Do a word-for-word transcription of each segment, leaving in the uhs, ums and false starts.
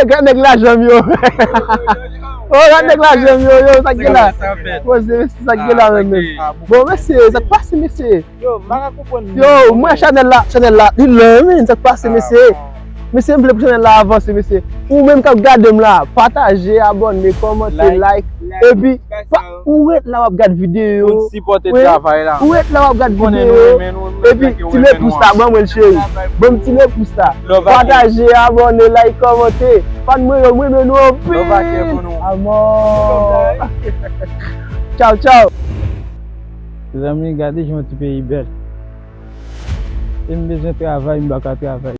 Gad nèg lajan m yo. Oh, gad nèg lajan m yo, yo, sa k gen la? Poze, mesye, sa k gen la menm, menm? Bon, mesye, sa k pase, mesye? Yo, m pa ka konprann. Yo, mwen chanèl la, chanèl la, li lè, men, sa k pase, mesye? Mesye, m vle pou chanèl la avanse, mesye. Ou menm k ap gade m la, pataje, abòne, kòmante, like, epi ou ret la w ap gad videyo. Pou n sipòte travay la. Ou ret la w ap gad videyo. Epi ti le pous la, ban mwen l, cheri. Ban m ti le pous la. Pataje, abòne, like, kòmante. Fan mwen yo, mwen renmen nou anpil. Amò. Tchaw, tchaw. Mezanmi, gade jan yon ti peyi bèl. E m bezwen travay, m pa ka travay.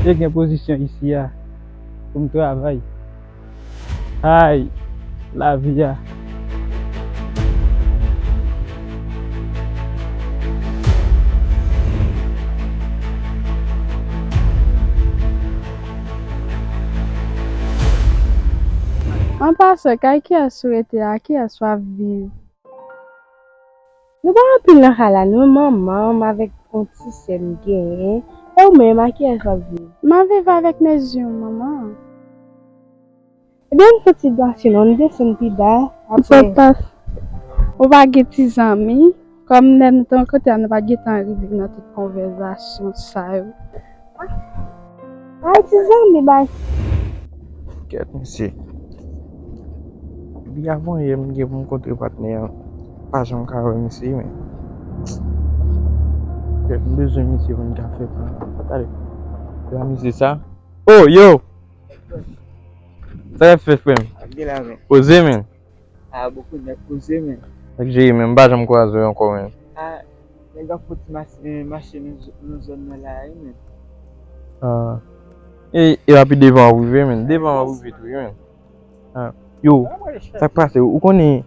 Te gen pozisyon isi a pou m travay. Ay, lavi a. An pasan, kay kiyès ou rete a? Kiyès w ap viv? Nou pa anpil nan kay la non, manman m avèk yon ti sè m genyen. E ou menm, a kiyès w ap viv? M ap viv avèk mezi m, manman. Ebyen, m fè ti dwasye non, nou desann pi ba. Apre. Ou pa gen ti zanmi? Kòm lè nou te rankontre a, nou pa t gentan rive nan tout konvèsasyon sa yo. Ay, ti zanmi, bay. Kèt, mesye. Depi avanyè m gen pou m kontre patnè an, pa janm ka wè misye, men. Kèt, m bezwen misye pou n ka fè plan. Tande. Se pa misye sa? Oh, yo! Sa y ap fè, frè m? Ap gen la, men. Poze, men. A, bòkò nèg poze, men. Nèg jere, men m pa janm kwaze w ankò, men. A, nèg ap fouti mache, mache nan zò-, nan zòn nan la, wi, men. A. E, e epi devan w ap rive, men. Devan w ap rive tou, wi, men. A. Yo, sa k pase? Ou konnen,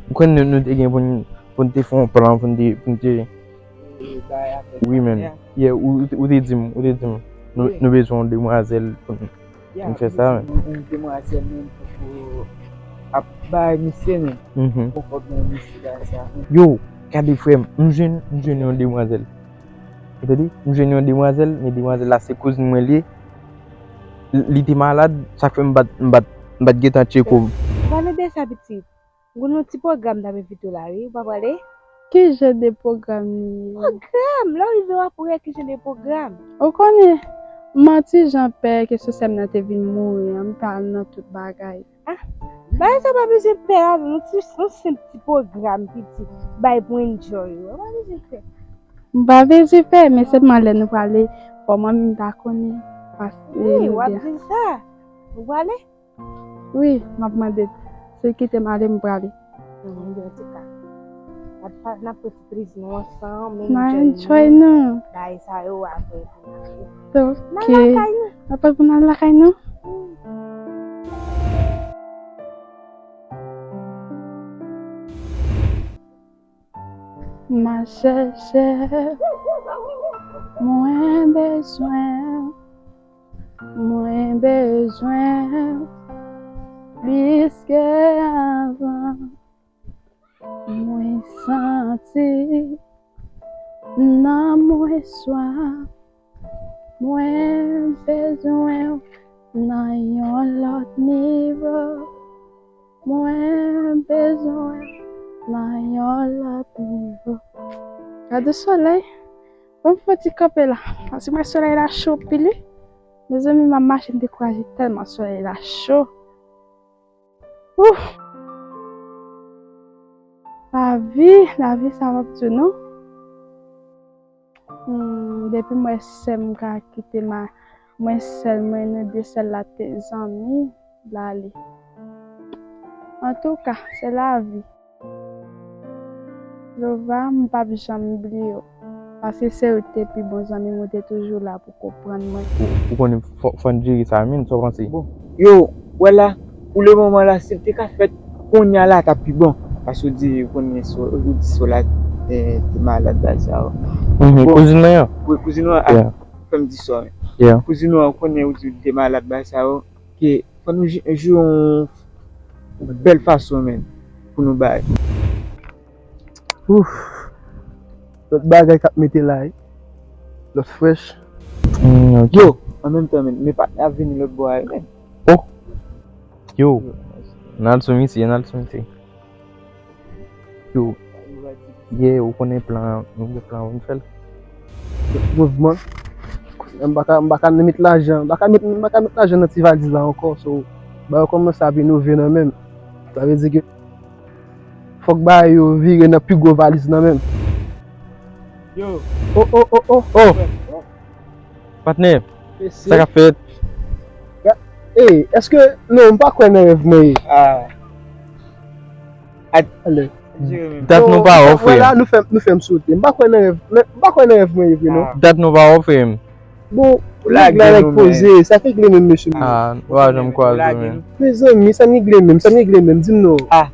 ou konnen nou, nou te gen pou n, pou n te fè yon plan, pou n te, pou n te. Wi, men. Yeah, ou, ou te di m, ou te di m, nou, nou bezwen yon demwazèl pou n Pou m fè sa, men. Yon demwazèl menm pou ap bay misye menm. Mhm. Pou kòb nan misye bay sa. Yo, gade frè m, m jwenn, m jwenn yon demwazèl. Ou tande? M jwenn yon demwazèl, men demwazèl la se kouzin mwen li ye. Li, li te malad, sa k fè m pa t, m pa t, m pa t gentan tcheke w. Ou pa nan de sa pitit. M gen yon ti pwogram m t ap envite w la, wi. Ou pa prale? Ki jan de pwogram li ye? Pwogram! Lè w rive, w ap wè ki jan de pwogram. Ou konnen, m an ti jan pè ke sè m nan te vin mouri an, m pa al nan tout bagay. Ah, bagay sa pa bezwen pè la, yon ti, yon senp ti pwogram piti, bay pou enjoy, wi. Ou pa bezwen pè. M pa bezwen pè, men sèlman lè nou prale, fò mwen menm ta konnen, paske. Wi, w ap di l sa. Ou prale? Wi, m ap mande l. Si l kite m ale, m prale. Anben, antouka, n ap pa, n ap pran ti plezi nou ansanm, n a enjoy nou. Bagay sa yo apre pou n ale. Ok. N al lakay nou. Apre pou n al lakay nou? Wi. M a chèche, mwen Bezwen, mwen bezwen plis ke avan. Mwen santi nan mwen swaf. Mwen bezwen w nan yon lòt nivo. Mwen bezwen w nan yon lòt nivo. Gade solèy. Bon, m fè ti kanpe la. Paske mwen solèy la cho pili. Mezanmi, m ap mache, m dekouraje tèlman solèy la cho. Ouf! Lavi, lavi sa m ap di w non. Hmm, depi m wè sè m ka kite ma, mwen sèl, mwen nou de sèl la te zanmi, l ale. Antouka, se lavi. Lova, m p ap janm bliye w. Paske se ou te pi bon zanmi m, ou te toujou la pou konprann mwen. Ou, ou konnen fò, fò n jere sa menm, sa w panse? Bon, yo, wè la, pou le moman la, si l te ka fèt kounye a la, t ap pi bon. Paske ou di, ou konnen, so, ou di so la, eh, te malad bagay sa yo. Mhm, bon, kouzin mwen an? Wi, kouzin mwen an, ah, yeah, fè m di sa, men. Yeah. Kouzin mwen an, ou konnen, ou di te malad bagay sa yo, ke fò nou jwe, jwe yon bèl fason, men, pou nou bay. Ouf. Lòt bagay k ap mete la, wi. Lòt frèch. Mm, ok. Yo, an menm tan, men, men patnè ap vini lòt bò a, wi, men. Oh. Yo. N al sou misye, n al sou misye. Yo. Yeah, ou konnen plan, nou gen plan pou n fè l. Mouvman. M pa ka, m pa ka met lajan, m pa ka met, m pa ka met lajan nan ti valiz la ankò, so, bagay yo kòmanse ap vin ouvè nan men m. Sa vle di ke fòk bagay yo vire nan pi gwo valiz nan men m. Yo. Oh, oh, oh, oh, oh. Patnè, sa k ap fèt? Ey, èske, non, m pa kwè nan rèv mwen ye. Ah. Ale. Dat nou pa wè w, frè. Vwala, nou fè, nou fè m sote. M pa kwè nan rèv, m pa kwè nan rèv mwen ye vre, non. Dat nou pa wè w, frè m. Bon, nèg la nèg poze, sa k regle menm, mesye m? Ah, nou pa janm kwaze, men. Mezanmi, sa n regle menm, sa n regle menm, di m non. Ah,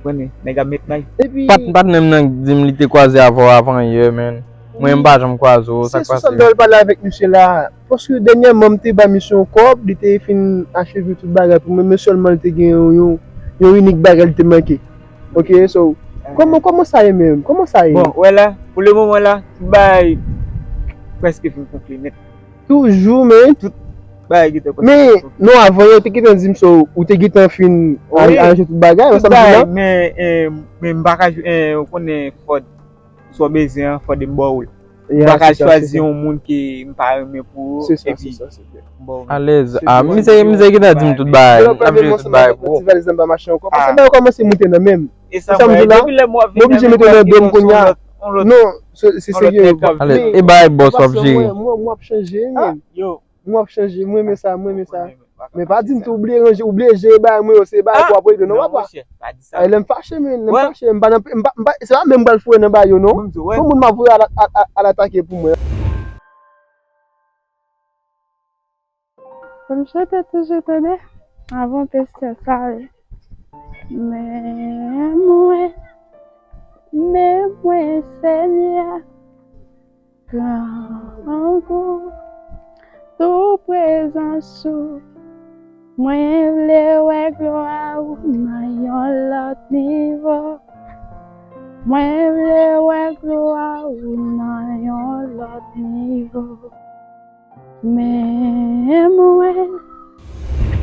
konnen, nèg ap met nèg. Epi patnè m nan di m li te kwaze avè w avan yè, men. Mwen, m pa janm kwaze w, sa k pase? Se sou sa m ta pral pale avèk misye la. Paske dènyèman, m te ba misye yon kòb, li te fin acheve tout bagay pou mwen, men sèlman li te gen yon, yon, yon inik bagay li te manke. Ok, so, kòman, kòman sa ye menm? Kòman sa ye? Bon, wè la, pou le moman la, tout bagay prèske fin konkli nèt. Toujou, men. Tout bagay gentan prèske fin konkli. Men, non, avan, yo te gentan di m, so, ou te gentan fin aranje tout bagay, sa m di la? Tout bagay, men, eh, men m pa ka, eh, ou konnen Fòd. Sa w bezwen an, fò de m ba w l. M pa ka chwazi yon moun ke m pa renmen pou ou, epi m ba w l. Alèz. Ah, misye, misye gentan di m tout bagay. M ap jere tout bagay pou ou. Ti valiz la m pa mache ankò. Paske bagay yo kòmanse moute nan men m. E sa m di la, m oblije mete nan do m kounye a. Non, se, se serye. Alèz. E bagay bòs w ap jere. Mwen, mwen, mwen ap chanje, men. Yo. Mwen ap chanje, mwen renmen sa, mwen renmen sa. Men pa di m tou ou bliye ranje, ou bliye jere bagay mwen yo, se bagay pou w ap regle non, papa. Ay, lè m fache, men, lè m fache, m pa nan, m pa, m pa, se pa menm m pral foure nan bagay yo, non. Bon moun m ap voye al, al, al, al atake pou mwen. Kòm chante toujou tande, avan pastè sa ye. Men mwen, men mwen, Senyè. Grangou, tou prezans ou. Mwen vle wè glwa ou nan yon lòt nivo. Mwen vle wè glwa ou nan yon lòt nivo. Men mwen.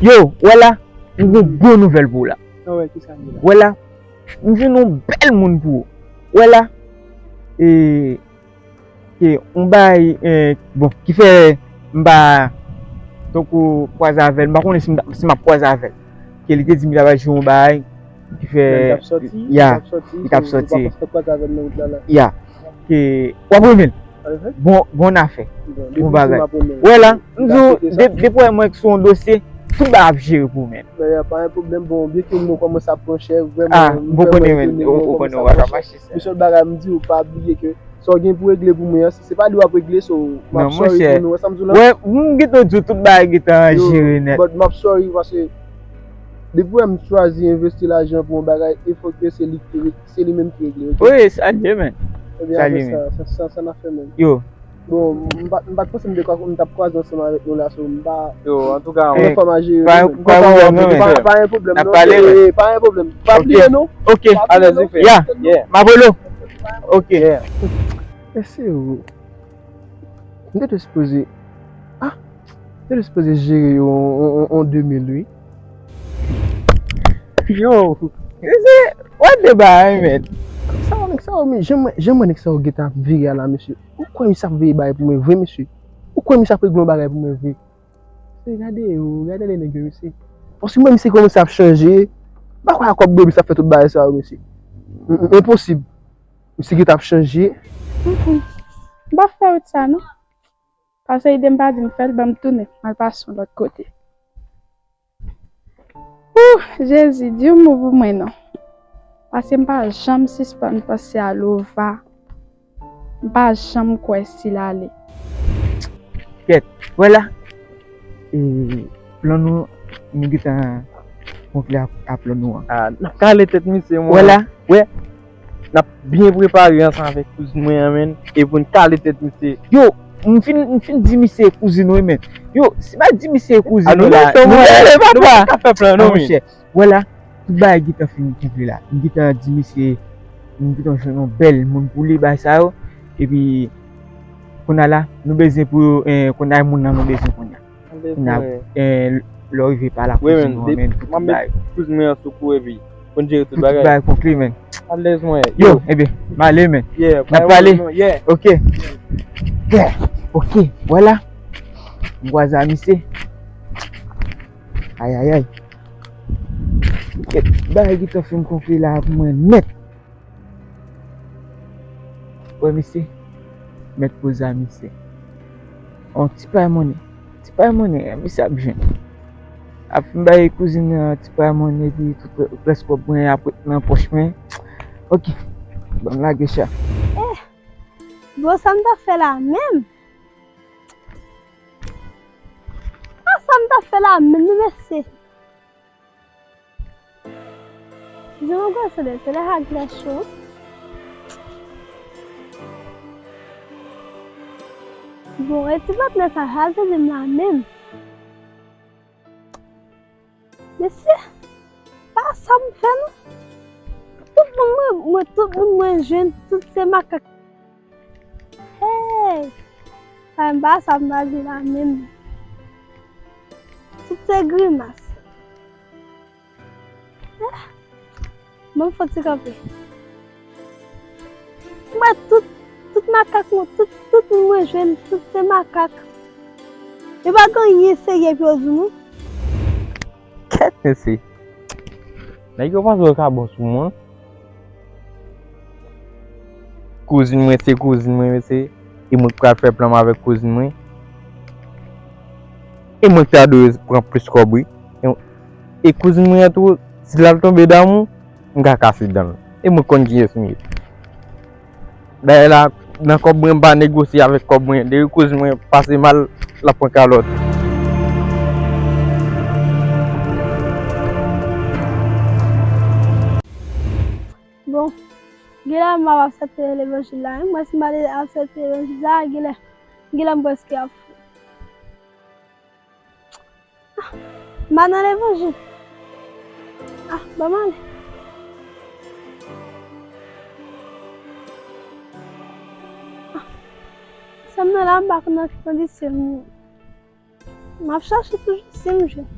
Yo, wè la, m gon bon nouvèl pou w la. Wè la, m jwenn yon bèl moun pou ou. Wè la, e, ke yon bagay, eh, bon, ki fè m pa tankou kwaze avè l, m pa konnen si m, si m ap kwaze avè l. Ke li te di m li t ap al jwe yon bagay, ki fè, ya, li t ap sòti. Ya. Ke w ap renmen l. Bon, bon afè. Bon bagay. Wè la, m di w, de-, depi w wè mwen sou yon dosye, tout bagay ap jere pou mwen. Men, pa gen pwoblèm, bon, byen ke m kòmanse ap pran chè, vrèman, ah, m vrèman etone, m kòmanse ap pran chè. Men sèl bagay m di w, pa bliye ke sa w gen pou regle pou mwen an, si se pa li w ap regle, so, m ap sorry pou nou, wè sa m di w la? Wè, m gentan di w tout bagay gentan jere nèt. But m ap sorry paske depi w wè m chwazi envesti lajan pou yon bagay, e fòk ke se li ki, se li menm ki regle, ok? Wi, salye, men. Ebyen, apre sa, sa, sa, sa n ap fè menm. Yo. Bon, m pa, m pa t panse m te kwa-, m t ap kwaze ansanm avèk nou la, so m pa. Yo, antouka, mwen fòm a jere, pa, pa, pa gen pwoblèm, non, pa gen pwoblèm, non, pa gen pwoblèm. Pa bliye, non. Ok. Alèz, ok. Ya. Yeah. Mapolo. Ok. Yeah. Mesye, yo. M te dwe sipoze. Ah, m te dwe sipoze jere yo on, on, on de mil, wi. Yo, mesye, what the bagay, man? Sa yo, nèg sa yo, men, jan mwen, jan mwen nèg sa yo gentan ap vire a la, mesye. Ou kwè misye ap veye bagay pou mwen vre, mesye? Ou kwè misye ap regle yon bagay pou mwen vre? Se gade yo, gade lè nèg yo, mesye. Paske mwen, misye kòmanse ap chanje. M pa kwè a kòb brebis ap fè tout bagay sa yo, mesye. M, m, enposib. Misye gentan ap chanje. Mm, mm. M p ap fè wout sa, non. Paske ide m pa di m fè l, ban m tounen, m al pase yon lòt kote. Ouh, Jezi, di yon mo pou mwen non. Paske m pa janm sispann panse a Lova. M pa janm kwè si l ale. Kèt, wè la. E, plan nou, nou gentan konkli a, a plan nou an. Ah, n ap kale tèt misye, mwen. Wè la, wè. N ap byen prepare ansanm avèk kouzin mwen an, menn, e pou n kale tèt misye. Yo, m fin, m fin di misye kouzin ou, menn. Yo, si m pa di misye kouzin ou la, nou pa ka fè plan, non, monchè. Wè la, tout bagay gentan fin konkli la. M gentan di misye, m gentan jwenn yon bèl moun pou li, bagay sa yo. Epi, kounye a la, nou bezwen pou, eh, kounye a moun nan nou bezwen kounye a. Kounye a, eh, lè w rive pa la kouzin ou an, menn, pou tout bagay. Kouzin mwen an sou kou epi pou n jere tout bagay. Pou tout bagay konkli, menn. Alèz mwen. Yo, ebyen, m ale, menn. Yeah, n ap pale. Yeah. Ok. Yeah. Ok, wè la. M kwaze a misye. Ayayay. Kèt, bagay gentan fin konkli la pou mwen nèt. Wè misye, mèt koze a misye. On ti pay monnen, ti pay monnen, misye ap jwenn. Ap fin bay kouzin nan ti pay monnen, epi tout rès kòb mwen ap ret nan pòch mwen. Ok, ban m lage cha. Eh, bon, sa m t ap fè la menm? Ah, sa m t ap fè la menm, non, mesye. Jan mwen gwo solèy, solèy ak glè cho. Bon, e ti patnè sa, sa vle di m la menm. Mesye, pa sa m fè non. Tout moun mwen, mwen, tout moun mwen jwenn, tout se makak. Hey! Sa m pa sa m ta di la menm. Tout se grimas. Ah! Ban m fè ti kanpe. M wè tout, tout makak mwen, tout, tout moun mwen jwenn, tout se makak. Yo pa gen anyen serye pou yo di nou. Kèt mesye. Nèg yo panse yo ka bon sou mwen. Kouzin mwen se kouzin mwen, mesye. E mwen k pral fè plan mwen avèk kouzin mwen. E mwen k ta dwe pran plis kòb, wi. E, e kouzin mwen an tou, si l al tonbe damou, m ka kase dan l. E mwen konn kiyès m ye. Dayè la, nan kòb mwen, m pa negosye avèk kòb mwen. Depi kouzin mwen pase mal, l ap pran kalòt. Bon, genlè m ap aksepte levanjil la, wi. Mwen, si m pa te aksepte levanjil la, genlè, genlè m prèske ap fou. Ah, m pa nan levanjil. Ah, ban m ale. Ah, sa m nan la, m pa konn nan ki kondisyon m ye. M ap chache toujou si m jwenn.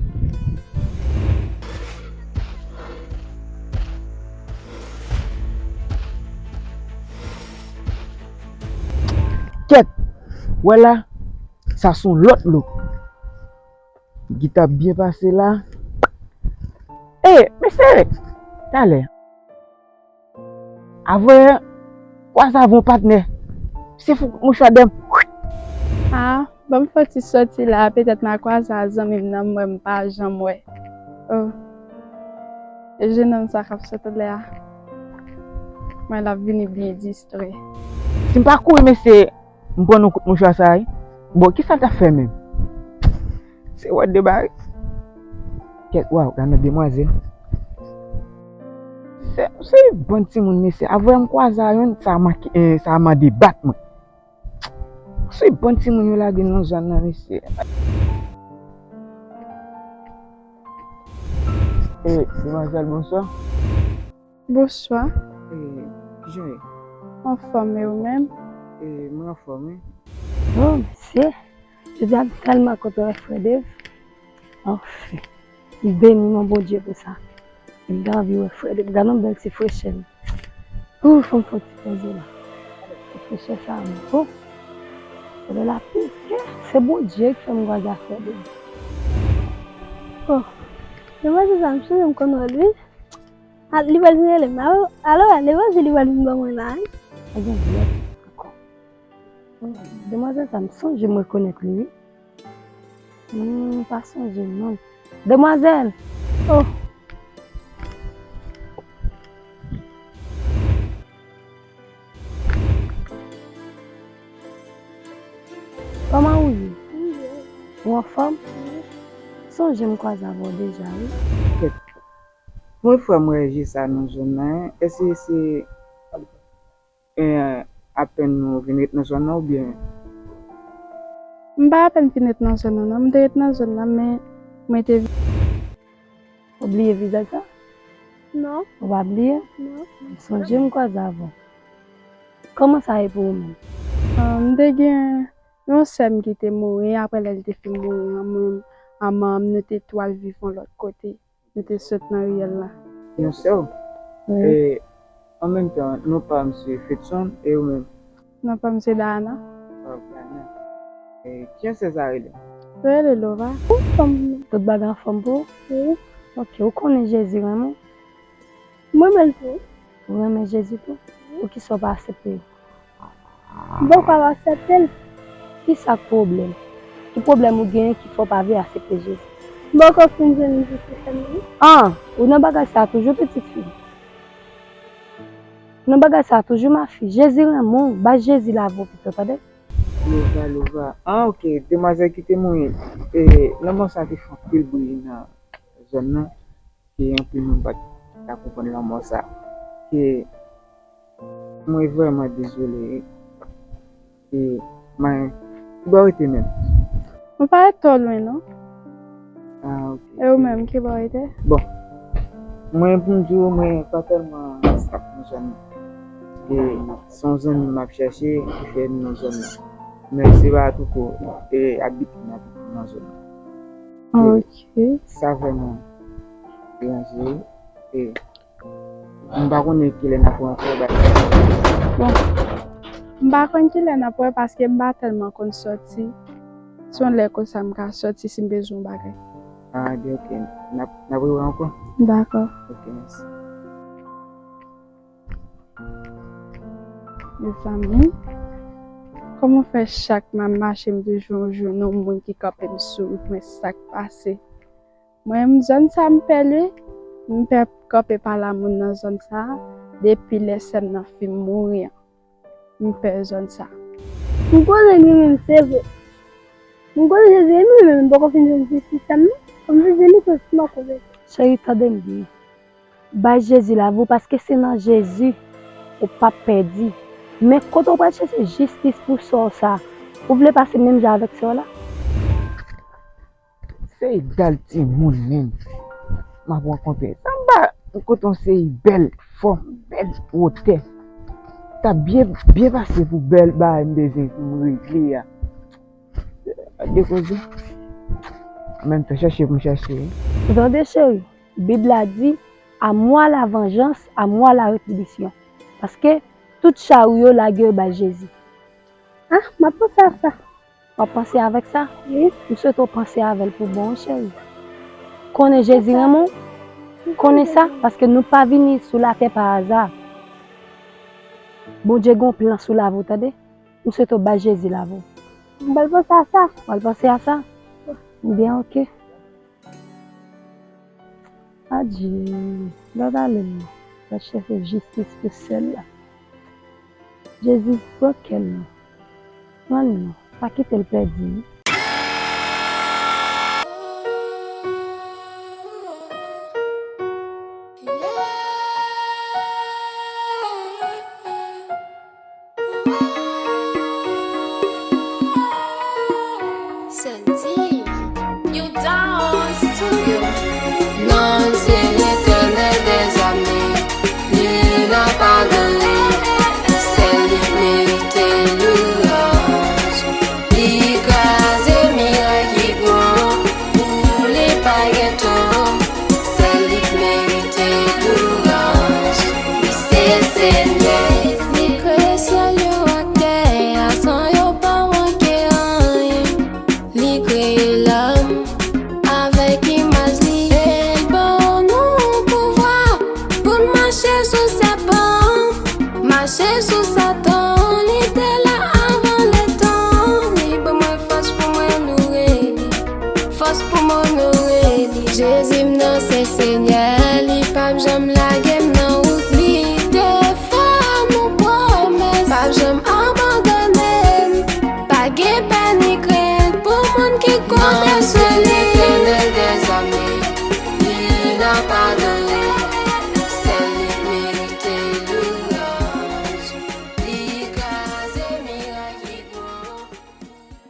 Kèt! Wè la, sa se yon lòt lou. Gita ap byen pase la. Ey, mesye! Talè. Avè kwaze avè yon patnè. Se fou mouchwa dèm. Ah, ban m fè ti sòti la, petèt m a kwaze a zanmi m nan, m wè m pa janm wè. Oh. E jenòm sa k ap sot anlè a. Mwen l ap vini byen distrè. Si m pa kouri, mesye, m pran yon kout mouchwa sa, wi. Bon, kisa l t ap fè menm? Se wòd de bagay. Kèt, waw, gade demwazèl. Se, se yon bann timoun, mesye. Avè m kwaze a youn, sa make, eh, sa mande bat mwen. Se bon timoun yo lage nan zòn nan, mesye. E, demwazèl, bonswa. Bonswa. E, kijan w ye? Anfòm, e ou menm? E, mwen anfòm, wi. Oh, mesye, jodi a m tèlman kontan wè frè Dave. Anfen, m beni non Bondye pou sa. M gen anvi wè frè Dave. Gade yon bèl ti frechè. Ou, fò m fè yon ti poze la. Ti frechè sa bon. Se de la pike. Se Bondye ki fè m kwaze a frè Dave. Oh, demwazèl sa, m sonje m konn wè l, wi. A, li pral vin rele m. Alo, alo, li pral vin ba mwen la, wi. Pa gen lè ankò. Demwazèl sa, m sonje m rekonèt li, wi. Hmm, m pa sonje non. Demwazèl! Oh! Kòman ou ye? Ou anfòm? Sonje m kwaze avè w deja, wi. Kèt. Premye fwa m wè Jezi sa nan zòn nan, en. Èske se, eh, apèn nou vin ret nan zòn nan oubyen? M pa apèn fin ret nan zòn nan, non. M te ret nan zòn nan, men mwen te vi- Ou bliye vizaj sa? Non. Ou pa bliye? Non. Sonje m kwaze avè w. Kòman sa ye pou ou menm? Ah, m te gen yon sè m ki te mouri, apre lè l te fin mouri an, mwen, manman m, nou te tou al viv yon lòt kote. Nou te sot nan riyèl la. Yon sè w? Wi. E, an menm tan, non pa m se Fedson, e ou menm? Non pa m se Dana. Oh, Dana. E, kijan sè sa rele? Yo rele Lova. Tout bagay anfòm pou ou? Wi. Ok, ou konnen Jezi renmen w? Mwen menm tou. Ou renmen Jezi tou? Poukisa w pa aksepte l? M poko ap aksepte l. Kisa k pwoblèm? Ki pwoblèm ou genyen ki fè w pa vle aksepte Jezi? M poko fin jwenn jistis mwen. Ah, ou nan bagay sa toujou, pitit fi. Ou nan bagay sa toujou, mafi. Jezi renmen w, bay Jezi lavi w pito, tande? Lova, Lova. Ah, ok. Demwazèl ki te mouri, e, lanmò sa te fè anpil bri nan zòn nan. Ke anpil moun pa t ka konprann lanmò sa. Ke mwen vrèman dezole. E, men, ki bò w rete menm? Mwen pa ret twò lwen, non. Ah, ok. E ou menm, ki bò w rete? Bon, mwen, pou m di w, mwen pa tèlman stap nan zòn nan. E se yon zanmi m ap chèche ki fè m nan zòn nan. Men se pa touko, e, abite m abite nan zòn nan. Ok. Sa vrèman deranje. E m pa konnen kilè n ap wè ankò bagay. Bon, m pa konn kilè n ap wè paske m pa tèlman konn sòti. Se yon lè konsa m ka sòti si m bezwen yon bagay. Ah, ben ok. N ap, n ap rewè ankò. Dakò. Ok, mèsi. Mezanmi, kòman fè chak m ap mache m toujou jwenn yon moun ki kanpe m sou wout mwen, sa k pase? Mwen menm zòn sa m pè l wi. M pè kanpe pa la moun nan zòn sa depi lè sè m nan fin mouri an. M pè zòn sa. M konnen li menm se vre. M konnen Jezi renmen men m poko fin jwenn jistis sa m non. Kòm Jezi li pè si m a konvèti. Cheri, tande m byen. Bay Jezi lavi w paske se nan Jezi ou p ap pèdi. Men kote w pral chèche jistis pou sè w sa? Ou vle pase menm jan avèk sè w la? Se idòl timoun menm m ap rankontre. Sa m pa kote yon seri bèl fòm, bèl wotè. T ap byen, byen pase pou bèl bagay m bezwen pou m regle a. Gade koze. An menm tan, chèche pou m chèche wi. Ou tande, cheri? Bib la di, à moi la vengeance, à moi la rétribution. Paske tout chay ou yo lage yo bay Jezi. Ah, m ap panse a sa. W ap panse avèk sa? Wi. M swete w panse avè l pou bon, wi, cheri. Konnen Jezi renmen w. Konnen sa, paske nou pa vini sou latè pa aza. Bondye gen yon plan sou lavi w, tande. M swete w bay Jezi lavi w. M pral panse a sa. W pral panse a sa? Byen, ok. Adje, gad ale m nan. Pral chèche jistis pou sè l la. Jezi, pran kè l non. Pran l non. Pa kite l pèdi.